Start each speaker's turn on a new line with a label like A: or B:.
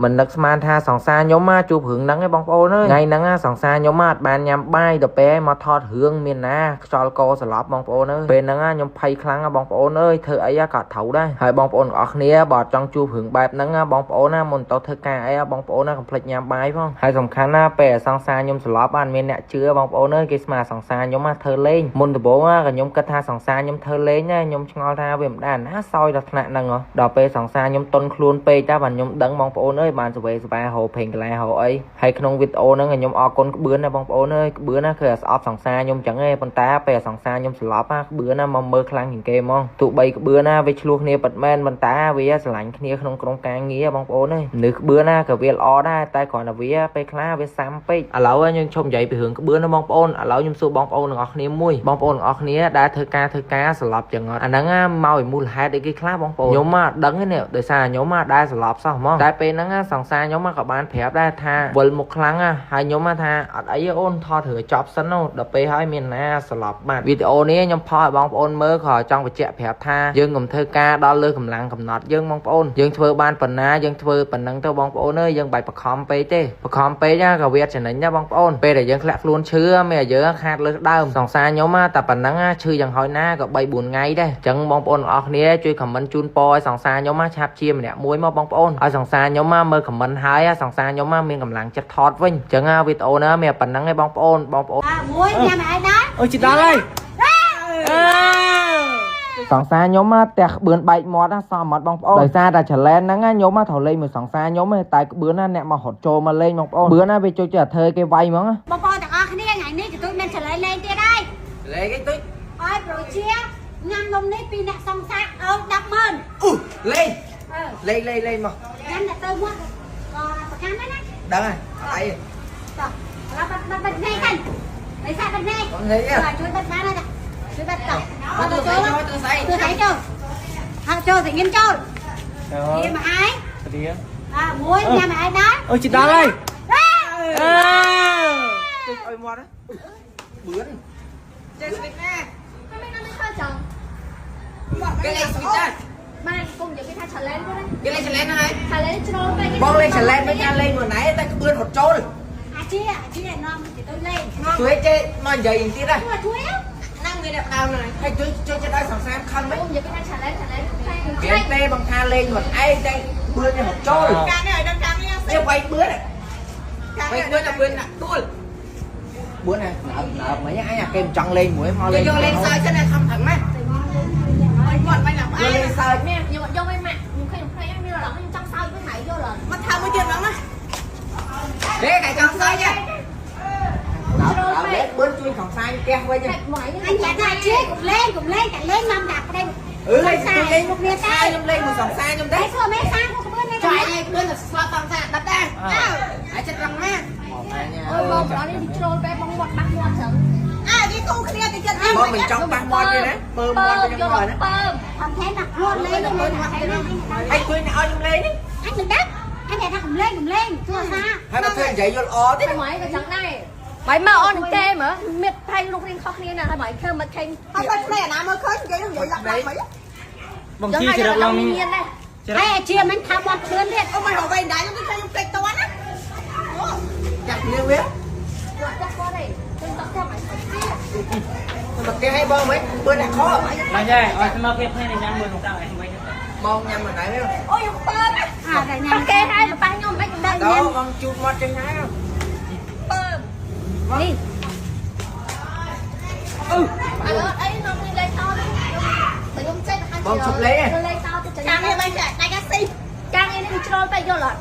A: មិននឹកស្មានថាសង្សារខ្ញុំជួបរឿងហ្នឹងឯងបងប្អូនអើយថ្ងៃហ្នឹងសង្សារខ្ញុំអត់បានញ៉ាំបាយដល់ពេលមកថតរឿងមានណាខ្យល់កស្លាប់បងប្អូនអើយពេលហ្នឹងខ្ញុំភ័យខ្លាំងបងប្អូនអើយធ្វើអីក៏ត្រូវដែរហើយបងប្អូនទាំងអស់គ្នាបើចង់ជួបរឿងបែបហ្នឹងបងប្អូនណាមុនទៅធ្វើការអីបងប្អូនណាកុំភ្លេចញ៉ាំបាយផងហើយសំខាន់ណាពេលសង្សារខ្ញុំស្លាប់បានមានអ្នកជឿបងប្អូនអើយគេស្មានសង្សារខ្ញុំធ្វើលេងមុនដំបូងក៏ខ្ញុំគិតថាសង្សារខ្ញុំធ្វើលេងដែរខ្ញុំឆ្ងល់ថាវាមិនដែរណាសោយដល់ថ្នាក់ហ្នឹងដល់ពេលសង្សារខ្ញុំតុនខ្លួនពេកតែបានខ្ញុំដឹងបងប្អូនអើយបានសវេសបាហោភេងកលាហោអីហើយក្នុងវីដេអូហ្នឹងខ្ញុំអរគុណក្បឿនណាបងប្អូនអើយក្បឿនណាគឺស្អប់សង្សារខ្ញុំចឹងឯងប៉ុន្តែពេលសង្សារខ្ញុំស្លាប់ក្បឿនណាមកមើលខ្លាំងជាងគេហ្មងទោះបីក្បឿនណាវាឆ្លោះគ្នាពិតមែនប៉ុន្តែវាស្រឡាញ់គ្នាក្នុងក្រុមការងារបងប្អូនអើយមនុស្សក្បឿនណាក៏វាល្អដែរតែគ្រាន់តែវាពេលខ្លះវាសាំពេកឥឡូវខ្ញុំឈប់និយាយពីរឿងក្បឿនណាបងប្អូនឥឡូវខ្ញុំសួរបងប្អូនទាំងអស់គ្នាមួយបងប្អូនទាំងអស់គ្នាដែលធ្វើការស្លាប់ចឹងអត់អាហ្នឹងមកពីមូលហេតុអីគេខ្លះបងប្អូនខ្ញុំអត់ដឹងទេនេះដោយសារខ្ញុំដែរស្លាប់សោះហ្មងតែពេលហ្នឹងសង្សារខ្ញុំក៏បានប្រាប់ដែរថាវិលមុខខ្លាំងហើយខ្ញុំថាអត់អីអូនថតរឿងចប់សិនដល់ពេលហើយមានណាស្លាប់បាទវីដេអូនេះខ្ញុំផុសឲ្យបងប្អូនមើលក៏ចង់បញ្ជាក់ប្រាប់ថាយើងកុំធ្វើការដល់លើកម្លាំងកំណត់យើងបងប្អូនយើងធ្វើបានប៉ុណ្ណាយើងធ្វើប៉ុណ្ណឹងទៅបងប្អូនអើយយើងបាច់បខំពេកទេបខំពេកក៏វាចំណេញដែរបងប្អូនពេលដែលយើងធ្លាក់ខ្លួនឈឺមានតែយើងខាតលើសដើមសង្សារខ្ញុំតែប៉ុណ្ណឹងឈឺយ៉ាងហោចណាក៏3 4ថ្ងៃដែរអញ្ចឹងបងប្អូនទាំងអស់គ្នាជួយ comment ជូនពរឲ្យសង្សារខ្ញុំឆាប់ជាម្នាក់មួយមកបងប្អូនឲ្យសង្សារខ្ញុំមើល comment ហើយសង្សារខ្ញុំមានកម្លាំងចិត្តថតវិញអញ្ចឹងវីដេអូនេះមានប៉ុណ្ណឹងឯងបងប្អូនបងប្អូន
B: មួយញ៉ាំឲ្យដែរ
C: អូជិតដល់ហើយ
A: សង្សារខ្ញុំផ្ទះក្បឿនបែកមាត់សមអត់បងប្អូនដោយសារតែ challenge ហ្នឹងខ្ញុំត្រូវលេងមួយសង្សារខ្ញុំតែក្បឿនណាអ្នកមករត់ចូលមកលេងបងប្អូនក្បឿនណាវាជួយចិត្តធ្វើគេវាយហ្មង
B: បងប្អូនទាំងអស់គ្នាថ្ងៃនេះកន្ទុយមាន challenge លេងទៀតហើយ
C: លេងគេទុយ
B: ឲ្យប្រជាញ៉ាំនំនេះពីអ្នកសង្សារឲ្យ100000
C: អូលេងលេងលេងលេងមក
B: ញ៉ាំតែទៅមាត់ក៏ប្រកាន់ដែរណា
C: ដឹងហើយអី
B: តោះឥឡូវបាត់បាត់បាត់នេះกันលេងសាបាត់នេះជួយបាត់បានហើយជួយបាត់តោះបាត់ទៅចូល
C: ទៅស្អី
B: ទៅស្អីចូលហាក់ចូលតែញ៉ាំចូលញ៉ាំមកឯងអាមួយញ៉ាំមកឯងដែរ
C: អូជិតដល់ហើយអើជួយឲ្យមាត់បឿនចេះស្វិតណា
D: មិនណាមិនខើចង់
C: គេលេងស្វិតដែរ
D: បានគុំនិយាយពីថា challenge ទេ
C: គេលេង challenge ហើយ
D: challenge ជ្រុលពេក
C: បងលេង challenge មិនថាលេងមួយណៃតែក្បឿនរត់ចូល
B: អាជាអាជានាំទៅទៅលេង
C: ជួយចេះមកនិយាយទៀតដែរ
B: ជួយជួយ
C: ហ្នឹងមានអ្នកដើមហ្នឹងហើយជួយជួយចិត្តឲ្យសង្សារខឹងមិន
D: គុំនិយាយពីថា challenge challenge
C: គេទេបងថាលេងខ្លួនឯងតែបឿនរត់ចូល
E: ការនេះឲ្យដឹងការនេះ
C: ចេះវាយបឿន
E: ការ
C: វាយ
E: នេះ
C: បឿនតែបឿនដាក់ទួលបឿនណាដើមដើមមិនអញអាគេមិនចង់លេងមួយមកលេង
E: យកលេងសើចសិនណាខំថឹងណាឲ្យគាត់មិនឡើង
C: យកលេងសើច
D: មានខ្ញុំយកឲ្យម៉ាក់ខ្ញុំឃើញខ្ញុំភ្នែកមានអារម្មណ៍ខ្ញុំចង់សើចវិញណៃយល់អត់
E: មកធ្វើមួយទៀតហ្មងណា
C: ទេគេចង់សើចទេដើមដើមលេងបឿនជួយសង្សារផ្ទះវិញ
D: តែមកឯង
B: អញថាជាកុំលេងកុំលេងតែលេងមកដាក់ប្តី
C: អឺលេងលេងមុខគ្នាតែខ្ញុំលេងមួយសង្សារខ្ញុំ
B: តែ
C: ទេ
B: សួរមេសាពួកក្បឿននេះ
E: ចុះឯងបឿនទៅស្លាប់សង្សារដិតដែរអើហើយចិត្តរងណា
D: អូយបងប្រនេះជ្រុលពេកបងមាត់បាក់មាត់ចឹង
E: អើគេគូគ្នាទៅចិត្ត
C: បងមិនចង់ប៉ះមាត់ទេណាពើមាត់ទៅយ៉ាងណា
D: ពើម
B: ខំថែមដាក់ខ្លួនលេងលេងថែម
C: ហើយជួយឲ្យខ្ញុំលេងនេះ
B: អញមិនដឹងអញថាកុំលេងកុំលេងសួរសា
C: ហើយមកធ្វើនិយាយយល់ល្អទេ
D: តែមកឯងក៏ចឹងដែរបាយមកអូននឹងទេមើលមានផែងរូបរាងខុសគ្នាណាស់ហើយមកឯងធ្វើមិនខេង
E: ហើយគាត់ឆ្នៃអាណាមើលឃើញនិយាយនិយាយឡាក់ឡាក់មិន
F: បងជីចរិតឡើង
D: មានដែរ
B: ហើយអាជាមិនថាមាត់ក្បឿនទៀត
E: អូមិនរវែងដែរខ្ញុំឃើញខ្ញុំពេកតន់ណាអូ
C: ចាក់គ្នាវា
D: គាត់ចាស់គាត់ឯងខ្ញុំតក់ចាំឲ្យ
C: មកគេឲ្យបងមិនបឿនដាក់ខ
F: ឡើងដែរឲ្យស្មើភាពគ្នាញ៉ាំមួយក្នុងតាំងឯងវិញ
C: បងញ៉ាំមួយណៃវិញ
D: អូយខ្ញុំពើម
B: អាតែញ៉ា
D: ប៉ះ
B: ំ
D: គេហើយមកប៉ះខ្ញុំមិនដឹង
C: ដល់បងជូតមាត់ចេញហើយ
D: ពើម
B: នេះ
C: អឺ
D: ឥឡូវអីនំនេះលេងតទៅខ្ញុំចេញ
C: បងជប់លេង
D: លេងតទៅ
E: ការនេះមិនចាក់ដាច់អាស៊ី
D: ការងារនេះវាជ្រុលពេកយល់អត់